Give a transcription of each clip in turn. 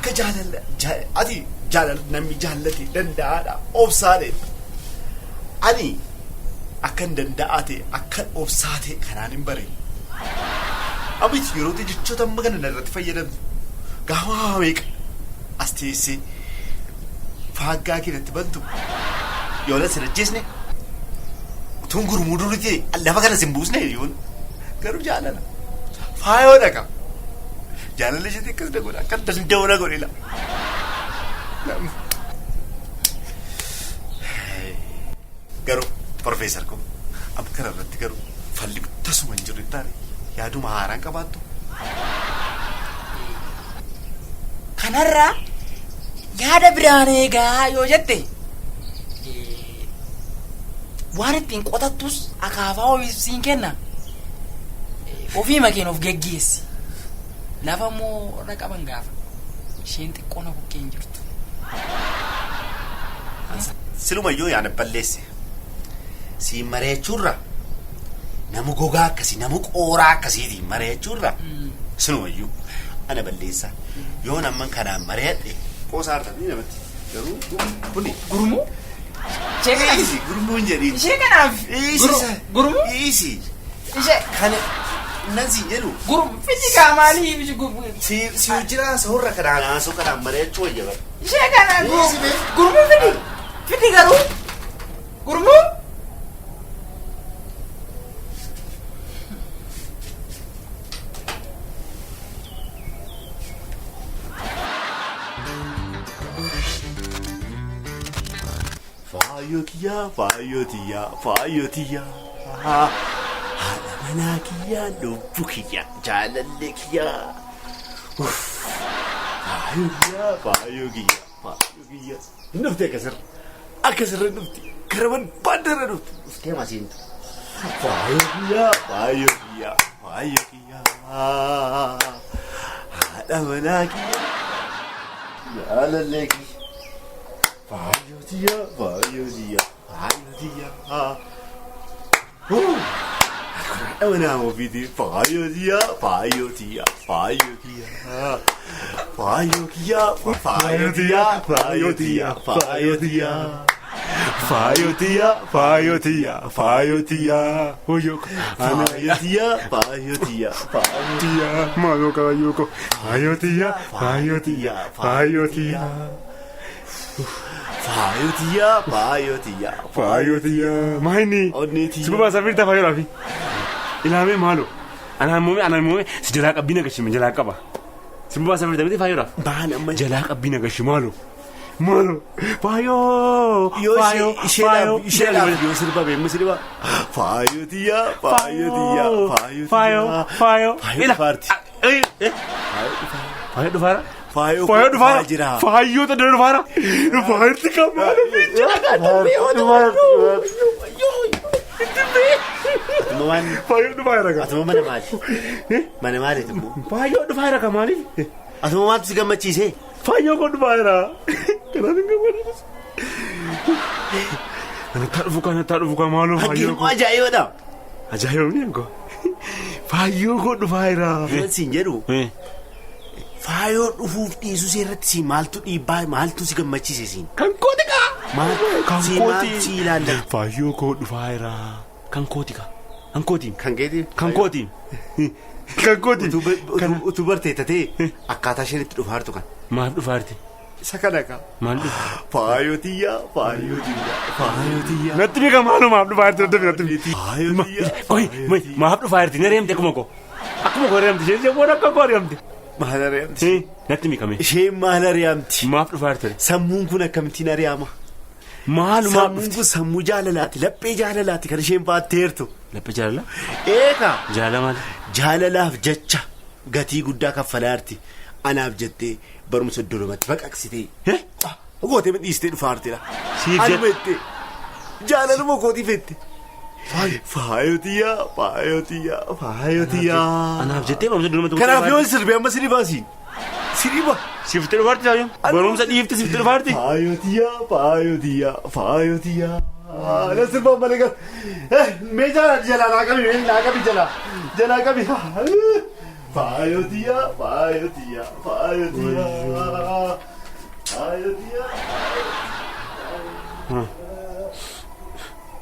Akka jaalala ati jaalala namni jaallate danda'aadha obsaadha. Ani akkan danda'aa ta'e akkan obsaa ta'e kanaan hin bare. Abiti yeroo jechoota amma kana irratti fayyadamtu gaafa meeqa as teessee faaggaa kee natti bantu yoo na sin ajjeesne utuun gurmuu durii ta'e lafa kana sin buusne yoon garuu jaalala faayoo dhaqa jaalala isheetii akkas na godha akkan danda'u na godhe la. Garuu Profeesar koo amma kana irratti garuu falli tasuma hin jiru hin taane yaaduma haaraan qabaattu. Kanarraa yaada biraan eegaa yoo jette waan ittiin qotattus akaafaa ofii siin kenna. Ofii makeen of geggeessi. Lafa immoo irra qaban gaafa. Isheen xiqqoo na bukkee hin jirtu. Silumayyuu yaana balleesse. Siin mari'achuurra nama gogaa akkasii nama qooraa akkasiitiin mari'achuurra silumayyuu ana balleessa. Yoon amman kanaan mari'adhe qoosaa hartanii namatti garuu kuni. Gurmuu? Ishee kanaaf. Dhiisi gurmuun jedhiin. Ishee kanaaf. Dhiisi isa. Gurmuu? Dhiisi. Ishee. Kana nan siin jedhu. Gurmuu. Fiji kaa maalii? Si si hojii haasa'urra kanaan haasa'u kanaan mari'achuu wayya bara. Ishee kana Dhiisi bee. gurmuu fidi. Fidi garuu. Gurmuu. Faayoo kiyyaa, faayoo tiyyaa, faayoo tiyyaa. Haadha manaa kiyyaa, lubbu kiyyaa, jaalallee kiyyaa. Uff. Faayoo kiyyaa, faayoo kiyyaa, faayoo kiyyaa. Hin dhufte akkasirra. Akkasirra hin dhufte. Gara barbaadde irra dhufte. Dhuftee masiintu. Faayoo kiyyaa, faayoo kiyyaa, faayoo kiyyaa. Haadha manaa kiyyaa. Jaalallee kiyya. Faayoo tiyyaa, faayoo tiyyaa, faayoo tiyyaa. Haadha manaa ofiitii faayoo tiyyaa, faayoo tiyyaa, faayoo tiyyaa. Faayoo kiyyaa, faayoo tiyyaa, faayoo tiyyaa, faayoo tiyyaa. Faayoo tiyyaa, faayoo tiyyaa, faayoo tiyyaa. Hoyyoo ko. Faayoo tiyyaa, faayoo tiyyaa, faayoo Tiyyaa, maaloo kaayyoo ko. Faayoo tiyyaa, faayoo tiyyaa, faayoo tiyyaa. Faayoo tiyyaa, faayoo tiyyaa, Faayoo tiyyaa. Maayini? Onnee tiyyaa. Si bobaasaa firta faayoodhaafi. Ilaamee maaloo. Anaan moomee anaan moomee si jalaa qabbii nagashime jalaa qaba. Si bobaasaa firta miti faayoodhaaf. Baan amma Jalaa qabbii nagashi maaloo. Maaloo. Faayoo. yoo Faayoo. isheedhaaf isheedhaaf yoo sirbame immoo sirba faayoo tiyyaa, faayoo tiyyaa, faayoo Faayoo. tiyyaa. Faayoo. Faayoo dhufaarti. Faayoo dhufaara. Faayoo Faayoo dhufaara. jira. Faayoo xaddana dhufaara. Dhufaarti kan maaloo. Atuma waan Faayoo dhufaara kan. atuma mana maali? Mana maaliiti immoo? Faayoo dhufaara kan maaliif? Atuma maaltu si gammachiise? Faayoo koo dhufaara. Kanaaf hin gammachiisu. Anattaa dhufu kan anattaa dhufu kan maaloo Hangi faayoo immoo koo. ajaa'ibadha. Ajaa'iba mi'a koo. Faayoo koo dhufaara. Waan siin jedhu faayoo dhufuuf dhiisuu see irratti si maaltu dhiibbaa maaltu si gammachiise siin? Kan kooti kaa. Maal Kan si kooti. maaltu si ilaallata? Faayoo koo dhufaara. Kan kooti kaa. Kan kooti. Kan keetii? Kan kooti. Kan kooti. Utuu bartee tatee akkaataa isheen itti dhufaartu kan. Maaf dhufaarti? Isa kana kaa. Maal dhufa? Faayoo tiyyaa, faayoo tiyyaa, faayoo tiyyaa. Natti beeka maaloo maaf dhufaarti natti natti. Faayoo tiyyaa. Qoy maaf dhufaarti na reemte akkuma koo. Akkuma koo reemte isheen isheen akka koo reemte. Maal ari'amti? Natti miikame. Isheen maal ari'amti? Maaf dhufaarti? Sammuun kun akkamittiin ari'ama? Maalumaaf Sammuun dhufti? kun sammuu jaalalaati, laphee jaalalaati kan isheen baatteertu. Laphee jaalala? Eegaa Jaalala maali? jaalalaaf jecha gatii guddaa kaffalaarti. Anaaf jettee barumsa iddoo lamatti baqaqsitee. Gootee dhiistee dhufaartidha. Siif Anuma jettee jaalaluma kootiif jette. Faayoo tiyyaa, faayoo tiyyaa, faayoo tiyyaa. Anaaf jettee barumsa iddoo lamatti Kanaaf yoo sirbe amma si dhibaasiin. Si dhiba. Siftee dhufaarti faayoo? Barumsa dhiifte siftee dhufaarti? Faayoo tiyyaa, faayoo tiyyaa, faayoo tiyyaa. Na sirbaan malee gar. Mee jalaa jalaa naa qabi, mee naa qabi jalaa. Jalaa qabi. Faayoo tiyyaa, faayoo tiyyaa, faayoo tiyyaa. Faayoo tiyyaa.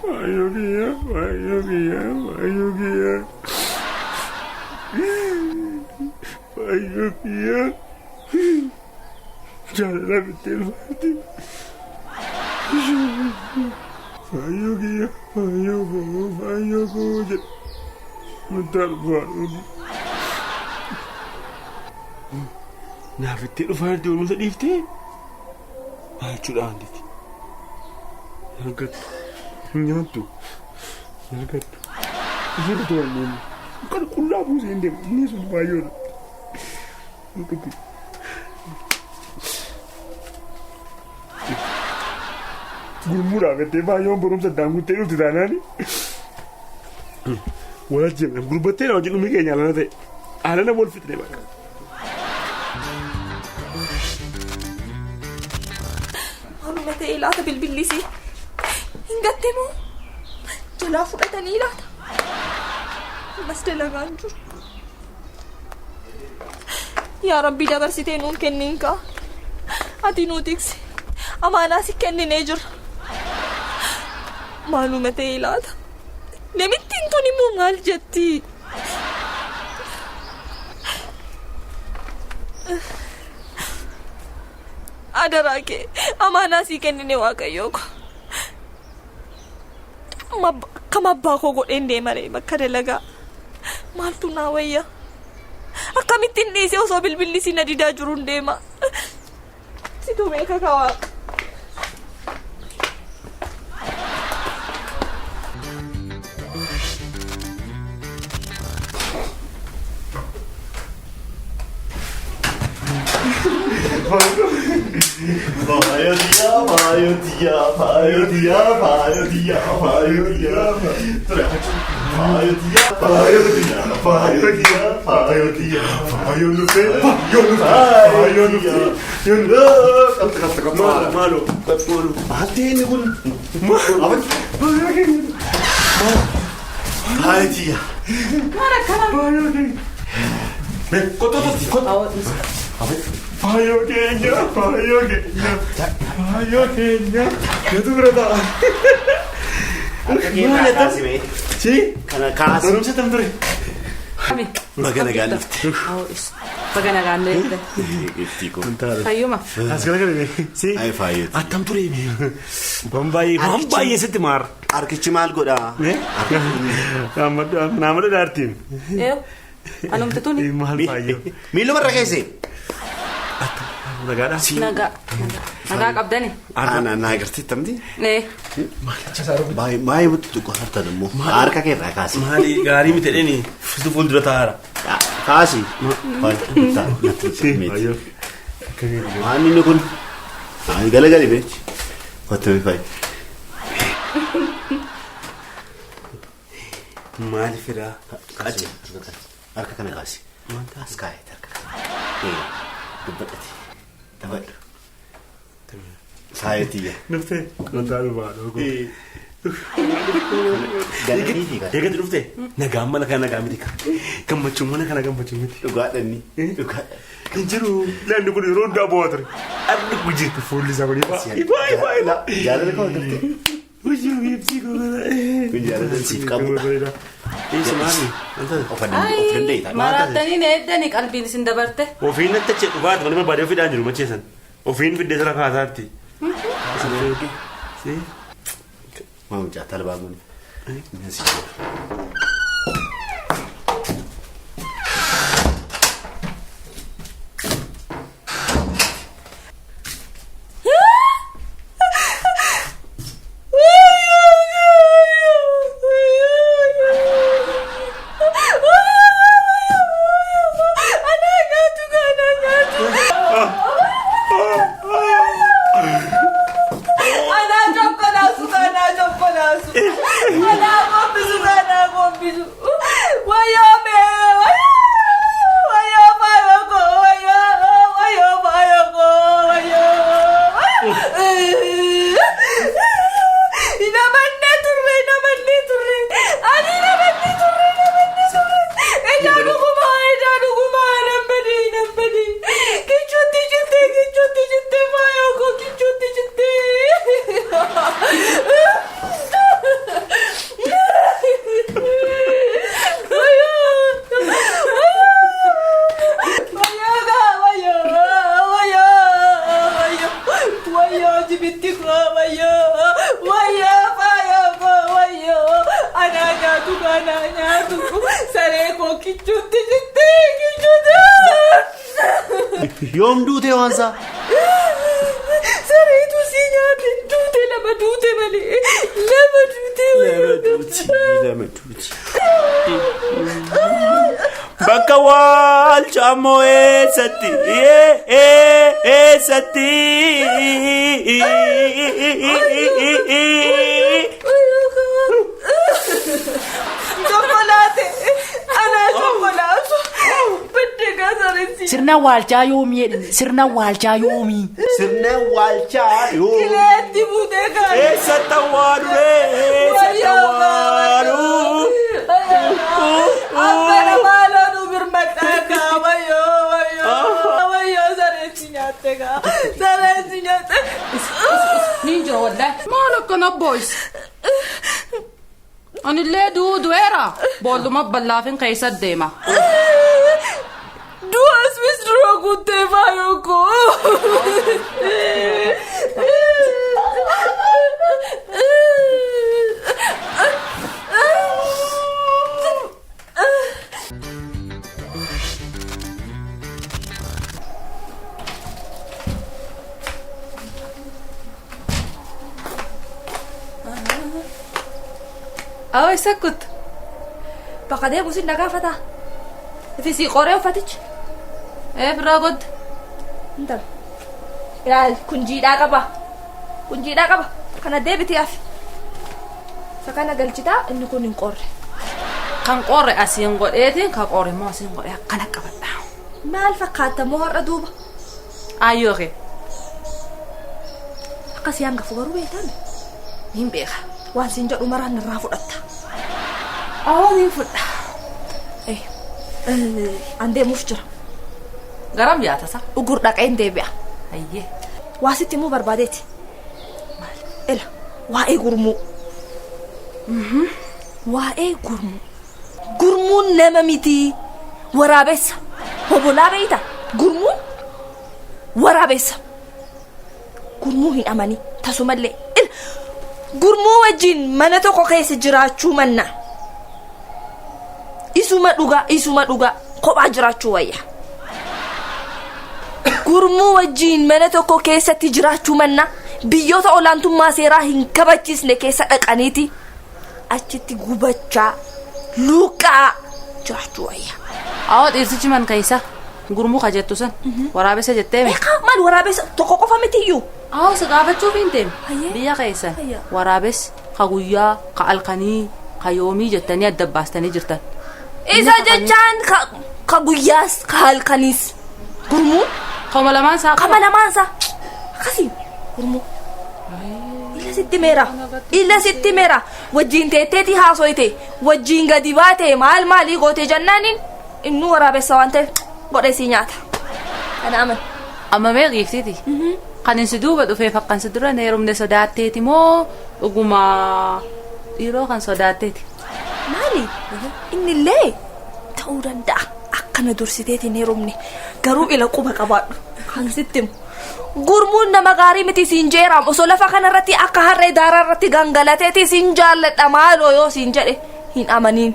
Faayoo kiyya, faayoo kiyya, faayoo kiyya. Faayoo kiyya. Jaalala bittee dhufaati. Faayoo kiyya, faayoo koo, faayoo koo jedha. Wantaa dhufaa dhufu. Naaf itti dhufaa jirti barumsa dhiiftee? Maal jechuudha wantichi? Argattu. Hin nyaattu. Hin argattu. Ishee dhufte waan deemu. Kan qullaa buusee hin deemu. Inni sun baay'oodha. Hin dhugu. Gurmuudhaaf jettee baay'oon barumsa addaan guuttee dhufte taanaani. Wal ajjeefna. Gurbattee na wajjin dhumni keenya alana ta'e. Alana wal fixne bakka. Maaluma ta'e laata bilbilli isii? Hin gatte moo? Jalaa fudhatanii laata? Ammas dalagaa hin jiru. Yaa Rabbi dabarsitee nuun kenniin kaa. Ati nuu tiksi. Amaanaa si kenninee jira. Maaluma ta'e laata? Namittiin tun immoo maal jetti? Adaraa kee amaanaa sii kennine Waaqayyoo ko. Akkam abbaa koo godheen deemaree bakka dalagaa. Maaltu naa wayya? Akkamittiin dhiisee osoo bilbilli si na didaa jiruun deema? Situ beeka ka Waaqa. Faayoo tiyyaa, faayoo tiyyaa, faayoo tiyyaa, faayoo tiyyaa, faayoo tiyyaa. Ture. Faayoo tiyyaa, faayoo tiyyaa, faayoo tiyyaa, faayoo tiyyaa. Faayoo dhufe, faayoo dhufe, faayoo dhufe. Qabta, qabta, qabta. Maalo, maalo. Maal ta'e inni kun? Maal? Faayoo tiyyaa. Maal akkana? Faayoo keenya. Kottu, kottu, kottu. Faayoo keenya, faayoo keenya, faayoo keenya. Natu bira ta'a. Maal kaasime? Si? Kana kaasi. Barumsa tam ture. Baga nagaan dhufte. Baga nagaan dhufte. Giftii koo. Fayyuma. As garagale. Si? Ay faayoo. Attam ture mee? Waan baay'ee sitti maar. Harkichi maal godhaa? Naamada daartiin. Eeyo. Anumti tuni. Maal faayoo? Miiluma irra keesse. Nagaadhaa? Nagaa. Nagaa qabdani. Ana naa agartee tamti? Nee. Baay'ee mutti tuqaa hartan immoo. Harka kee irraa kaasi. Maali gaarii miti jedheni situ fuuldura taa'aara. Kaasi. Si? Faayoo. Waan inni kun. Galagali beechi. Kottu faayi. Maali fidaa? Kaasi. Harka kana kaasi. As kaa'e harka kana. Dubbadhati. Taphadhu. Faayoo tiyya. Dhuftee? Wantaa dhufaa dhuguu. Galanii fi kana. Eegatti dhuftee? Nagaan mana kana nagaa miti. Gammachuun mana kana gammachuu miti. Dhugaadhaan Dhugaadhaan. Hin jiru. Laanni kun yeroo hundaa bo'aa ture. Arni kun jirtu fuulli isaa kun ifaa. Ifaa ifaa ifaa. Jaalala koo agartee. Hojii ibsii koo kana. Kun jaalala siif qabudha. Eessa maali? Of danda'e ta'a. Maraattanii na eeddani qalbiin isin dabarte. Ofiin natti achi dhugaati malee barbaadee ofiidhaan jiru macheessan. Ofiin fiddee sira kaasaatti. Si? Maa mucaa talbaa kun. Si jedha. Anaa chokkolaasu kanaa chokkolaasu. Anaa gombisu kanaa gombisu. Kichuutti jettee kichuutti. Yoom duutee waansaa? Sareetu si nyaate duute lama duute malee lama duute. Lama duuti, lama duuti. Bakka waalcha ammoo eessatti? Eessatti? Chokkolaate anaa chokkolaatu badde gaa sareen si. Sirna waalchaa yoomii jedhani sirna waalchaa yoomii. Sirna waalchaa yoo. Kileetti buutee gaa. Eessatti awwaalu? Eessatti awwaalu? Abbana maaloo nu birmadhaa gaa wayyoo wayyoo wayyoo sareen si nyaatte gaa sareen si nyaatte. Niin jira wallahi. Maal akkana boys? Anillee du'uu du'eera. Boolluma ballaafin keessa deema. Du'as misirroo guuttee faayoo koo. Awwa isa kuttu. Bakka deemu sin nagaafataa. Ifisii qoree uffatichi. Ee biraa godde. Intala. Ilaali kun jiidhaa qaba. Kun jiidhaa qaba. Kana deebitee hafi. Isa kana galchitaa inni kun hin qorre. Kan qorre asiin godheetiin kan qorre immoo asiin godhee akkana qabadha. Maal fakkaata moo har'a duuba? Ayyoo kee. Akkasii hangafu garuu beektan Niin beeka. waan siin jedhu maraan irraa fudhatta. Awwa niin fudha. An deemuuf jira. Garam yaatasa. Ugur dhaqeen deebi'a. Ayyee. Waa sitti himuu barbaadeeti. Maal? Ila waa'ee gurmuu. Waa'ee gurmuu. Gurmuun nama miti. Waraabessa. Hobolaa beeyta. Gurmuun waraabessa. Gurmuu hin amanii tasumallee. Ila gurmuu wajjin mana tokko keessa jiraachuu manna. Isuma dhugaa isuma dhugaa kophaa jiraachuu wayya. Gurmuu wajjin mana tokko keessatti jiraachuu manna biyyoota olaantummaa seeraa hin kabachiisne keessa dhaqaniiti achitti gubachaa luuqaa jiraachuu wayya. Awwa dhiirtichi man keessa gurmuu ka jettu san waraabessa jettee mi? Beekaa maal waraabessa tokko qofa mitiyyuu. Awwa si gaafachuuf hin deemne. Ayyee. Biyya keessan Ayya. waraabessi ka guyyaa ka halkanii ka yoomii jettanii adda baastanii jirtan. Isa jechaan ka guyyaas ka halkaniis gurmuun Koma lamaan isaa kama lamaansaa akkasii gurmuu. Ila sitti meera ila sitti meera wajjin teetteeti haasoyte wajjin gadi baate maal maalii goote jennaaniin innuu waraabessa waan ta'eef godhee sii nyaata. Kana aman. Amma mee giiftiiti? Kan insi duuba dhufeef akkan si dura hin heerumne sodaatteeti moo dhuguma dhiiroo kan sodaatteeti? Maali? Innillee ta'uu danda'a. Akkana dursiteetiin heerumne garuu ila quba qabaadhu. Kan sitti himu. Gurmuun nama gaarii miti siin jeeraam osoo lafa kanarratti akka harree daaraa irratti gangalateeti siin jaalladha maaloo yoo siin jedhe hin amaniin.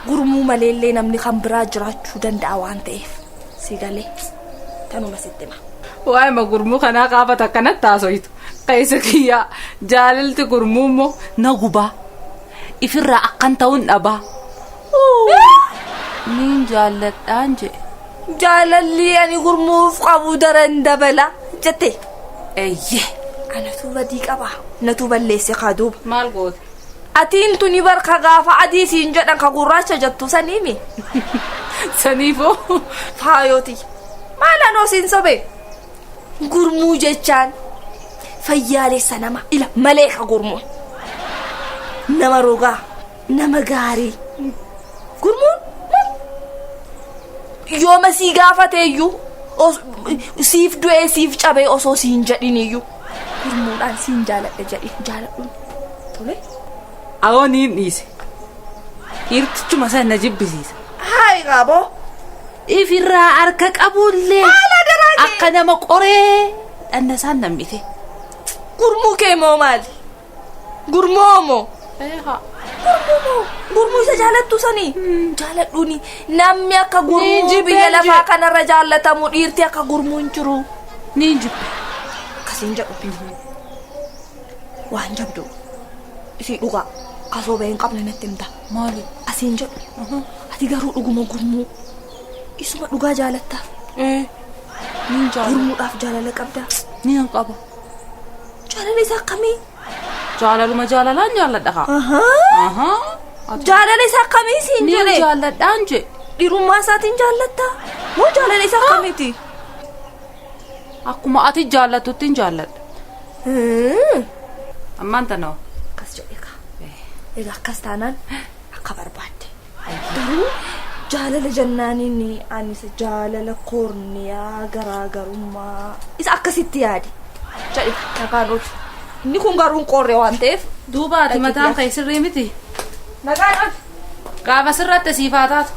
Gurmuu maleellee namni kan biraa jiraachuu danda'a waan ta'eef si galee tanuma sitti hima. Waa'ima gurmuu kanaa qaafata akkanatti haasoyitu. Keessa kiyyaa jaalalti gurmuu immoo na gubaa. Ifirraa akkan ta'uun dhabaa. Niin jaalladhaan jedhe. Jaalalli ani gurmuuf qabu daran dabala jette. Eeyyee. Anatu badii qaba. Natu balleesse kaa duuba. Maal goote? Atiin tuni barka gaafa adii siin jedhan ka gurraacha jettu saniimi. Saniifoo. Faayooti. Maal anoo siin sobe? Gurmuu jechaan fayyaalessa nama ila malee ka gurmuun. Nama rogaa, nama gaarii. Gurmuun maal? Yooma sii gaafateeyyuu siif du'ee siif cabee osoo siin jedhiniyyuu gurmuudhaan siin jaaladha jedhi jaaladhuun. Tole. Awoo niin dhiise. Dhiirtichuma sana na jibbisiisa. Hayi qaaboo. Ifirraa harka qabullee. Haala daraa kee. Akka nama qoree dhandhasaan nam'ite. Gurmuu kee moo maali? Gurmoo moo? Eehaa. Gurmuu moo? Gurmuu isa jaalattu sanii? Jaaladhuuni. Namni akka Niin gurmuu jibbeen biyya lafaa jee. kanarra jaallatamu dhiirti akka gurmuu hin jiru. Niin jibbe. Akkasiin jedhu. Waan jabdu. Isii dhugaa. Kasoo bahee hin qabne natti himta. Maali? Asiin jedhu. Ati garuu dhuguma gurmuu. Isuma dhugaa jaalatta. Ee. Niin jaalladha. Gurmuudhaaf jaalala qabda. Niin qaba. Jaalala isaa akkamii? Jaalaluma jaalalaan jaalladha kaa. Ahaa. Ahaa. Jaalala isaa akkamii siin Niin jedhe? jaalladhaan jee. Dhiirummaa isaatiin jaallatta? Moo jaalala isaa akkamiiti? Akkuma ati jaallattutti hin jaalladha. Hmm. Ammaan tanoo. Akkas jedhe kaa. Egaa akkas taanaan akka barbaadde. Garuu jaalala jennaaniin ani isa jaalala koorniyaa garaagarummaa isa akkasitti yaadi. Jedhe nagaan oolu. Inni kun garuu hin qorre waan ta'eef. Duuba ati mataan kee sirrii miti. Nagaan oolu. Gaafa sirratti siif haa taatu.